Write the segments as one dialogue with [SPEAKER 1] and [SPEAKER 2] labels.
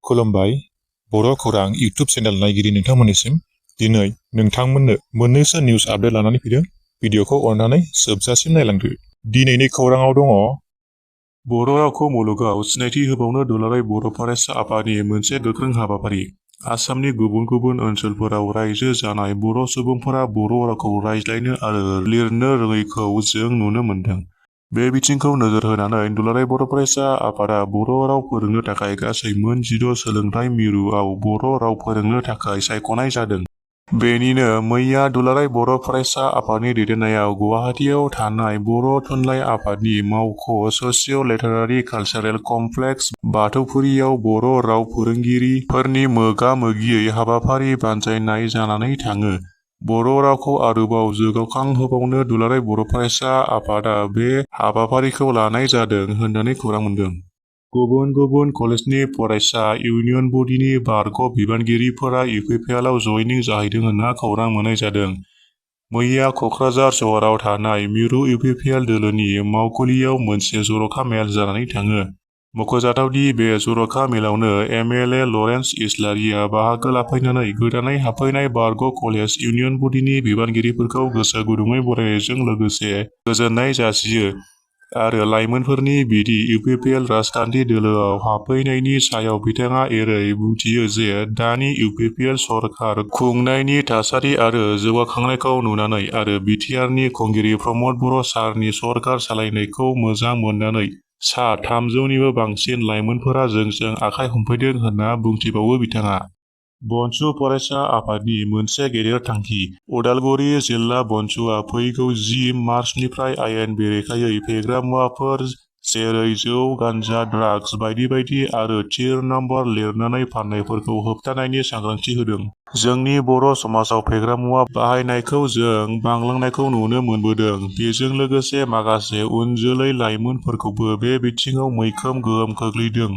[SPEAKER 1] खुलुमबाय बड'खौरां इउट्यूब चेनेल नायगिरि नोंथांमोननिसिम दिनै नोंथांमोननो मोननैसो निउज आपडेट लानानै फैदों। भिडिअखौ अननानै जोबजासिम नायलांदो। दिनैनि खौराङाव दङ बर' रावखौ मुलुगाव सिनायथि होबावनो दुलाराय बर' फरायसा आफादनि मोनसे गोख्रों हाबाफारि। आसामनि गुबुन गुबुन ओनसोलफोराव रायजो जानाय बर' सुबुंफोरा बर' रावखौ रायज्लायनो आरो लिरनो रोङैखौ जों नुनो मोन्दों। बे बिथिंखौ नोजोर होनानै दुलाराय बर' फरायसा आफादा बर' राव फोरोंनो थाखाय गासै मोन 10 सोलोंथाइ मिरुआव बर' राव फोरोंनो थाखाय सायख'नाय जादों। बेनिनो मैया दुलाराय बर' फरायसा आफादनि दैदेननायाव गुवाहाटीआव थानाय बर' थुनलाइ आफादनि मावख' स'सिय'-लिटारारि कालचारेल कमप्लेक्स बाथौफुरियाव बर' राव फोरोंगिरिफोरनि मोगा-मोगियै हाबाफारि बानजायनाय जानानै थाङो। बर' रावखौ आरोबाव जौगाखांहोबावनो दुलाराय बर' फरायसा आफादा बे हाबाफारिखौ लानाय जादों होननानै खौरां मोन्दों। गुबुन गुबुन कलेजनि फरायसा इउनियन बडिनि बारग' बिबानगिरिफोरा इउपिपिएलआव जयनिं जाहैदों होनना खौरां मोननाय जादों। मैया क'क्राझार सहराव थानाय मिरु इउपिपिएल दोलोनि मावखुलियाव मोनसे जर'खा मेल जानानै थाङो। मख'जाथावदि बे जर'खा मेलावनो एमएलए लरेन्स इस्लारिया बाहागो लाफैनानै गोदानै हाबफैनाय बारग' कलेज इउनियन बडिनि बिबानगिरिफोरखौ गोसो गुदुङै बरायनायजों लोगोसे गोजोननाय जासियो आरो लाइमोनफोरनि बिदि इउपिपिएल राजखान्थि दोलोआव हाबफैनायनि सायाव बिथाङा एरै बुंथियो जे दानि इउपिपिएल सरकार खुंनायनि थासारि आरो जौगाखांनायखौ नुनानै आरो बिटिआरनि खुंगिरि प्रमद बर' सारनि सरकार सालायनायखौ मोजां मोननानै सा 300निबो बांसिन लाइमोनफोरा जोंजों आखाइ हमफैदों होनना बुंथिबावो बिथाङा। बनसु फरायसा आफादनि मोनसे गेदेर थांखि। उदालगुरि जिल्ला बनसुआ फैगौ 10 मार्चनिफ्राय आयेन बेरेखायै फेग्रा मुवाफोर जेरै जौ, गान्जा, ड्राग्स बायदि बायदि आरो थिर नम्बर लिरनानै फाननायफोरखौ होबथानायनि सांग्रांथि होदों। जोंनि बर' समाजाव फेग्रा मुवा बाहायनायखौ जों बांलांनायखौ नुनो मोनबोदों। बेजों लोगोसे माखासे उनजोलै लाइमोनफोरखौबो बे बिथिङाव मैखोम गोहोम खोख्लैदों।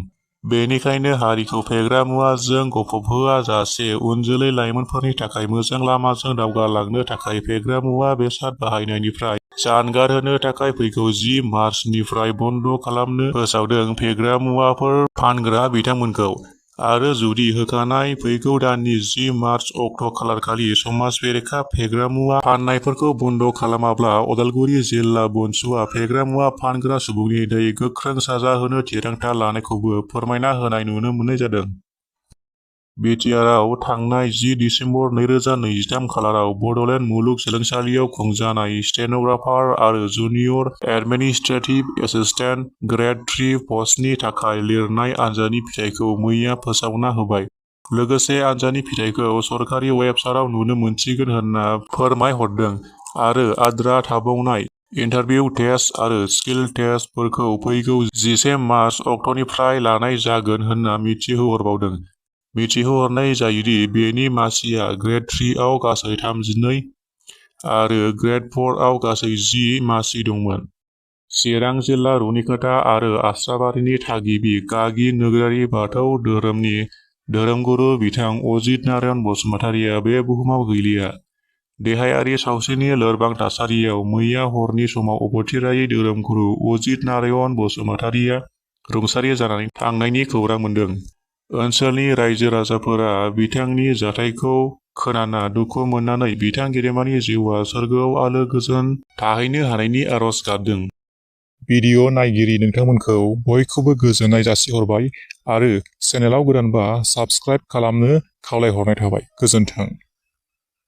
[SPEAKER 1] बेनिखायनो हारिखौ फेग्रा मुवाजों गफबहोआ जासे उनजोलै लाइमोनफोरनि थाखाय मोजां लामाजों दावगालांनो थाखाय फेग्रा मुवा बेसाद बाहायनायनिफ्राय जानगार होनो थाखाय फैगौ 10 मार्चनिफ्राय बन्द' खालामनो फोसावदों फेग्रा मुवाफोर फानग्रा बिथांमोनखौ। आरो जुदि होखानाय फैगौ दाननि 10 मार्च अक्ट' खालारखालि समाज बेरेखा फेग्रा मुवा फाननायफोरखौ बन्द' खालामाब्ला उदालगुरि जिल्ला बनसुआ फेग्रा मुवा फानग्रा सुबुंनि दाय गोख्रों साजा होनो थिरांथा लानायखौबो फोरमायना होनाय नुनो मोननाय जादों। बिटिआरआव थांनाय 10 दिसेम्बर 2023 खालाराव बड'लेण्ड मुलुगसोलोंसालियाव खुंजानाय स्टेन'ग्राफार आरो जुनियर एडमिनिस्ट्रेटिभ एसिस्टेन्ट ग्रेड 3 पस्टनि थाखाय लिरनाय आनजादनि फिथायखौ मैया फोसावना होबाय। लोगोसे आनजादनि फिथायखौ सरकारि वेबसाइटआव नुनो मोनसिगोन होनना फोरमायहरदों आरो आद्रा थाबावनाय इन्टारभिउ टेस्ट आरो स्किल टेस्टफोरखौ फैगौ 11 मार्च अक्ट'निफ्राय लानाय जागोन होनना मिथिहोहरबावदों। मिथिहोहरनाय जायोदि बेनि मासिया ग्रेड 3 आव गासै 32 आरो ग्रेड 4 आव गासै 10 मासि दंमोन। चिरां जिल्ला रुनिकाटा आरो आस्राबारिनि थागिबि गागि नोगोरारि बाथौ धोरोमनि धोरोमगुरु बिथां अजित नारायण बसुमतारिया बे बुहुमाव गैलिया। देहायारि सावस्रिनि लोरबां थासारियाव मैया हरनि समाव अबथिरायै धोरोमगुरु अजित नारायण बसुमतारिया रुंसारि जानानै थांनायनि खौरां मोन्दों। ओनसोलनि रायजो राजाफोरा बिथांनि जाथायखौ खोनाना दुखु मोननानै बिथां गेदेमानि जिउआ सोरगोआव आलो गोजोन थाहैनो हानायनि आरज गाबदों। भिडिअ नायगिरि नोंथांमोनखौ बयखौबो गोजोननाय जासिहरबाय आरो चेनेलाव गोदानबा साबस्क्राइब खालामनो खावलायहरनाय थाबाय। गोजोन्थों।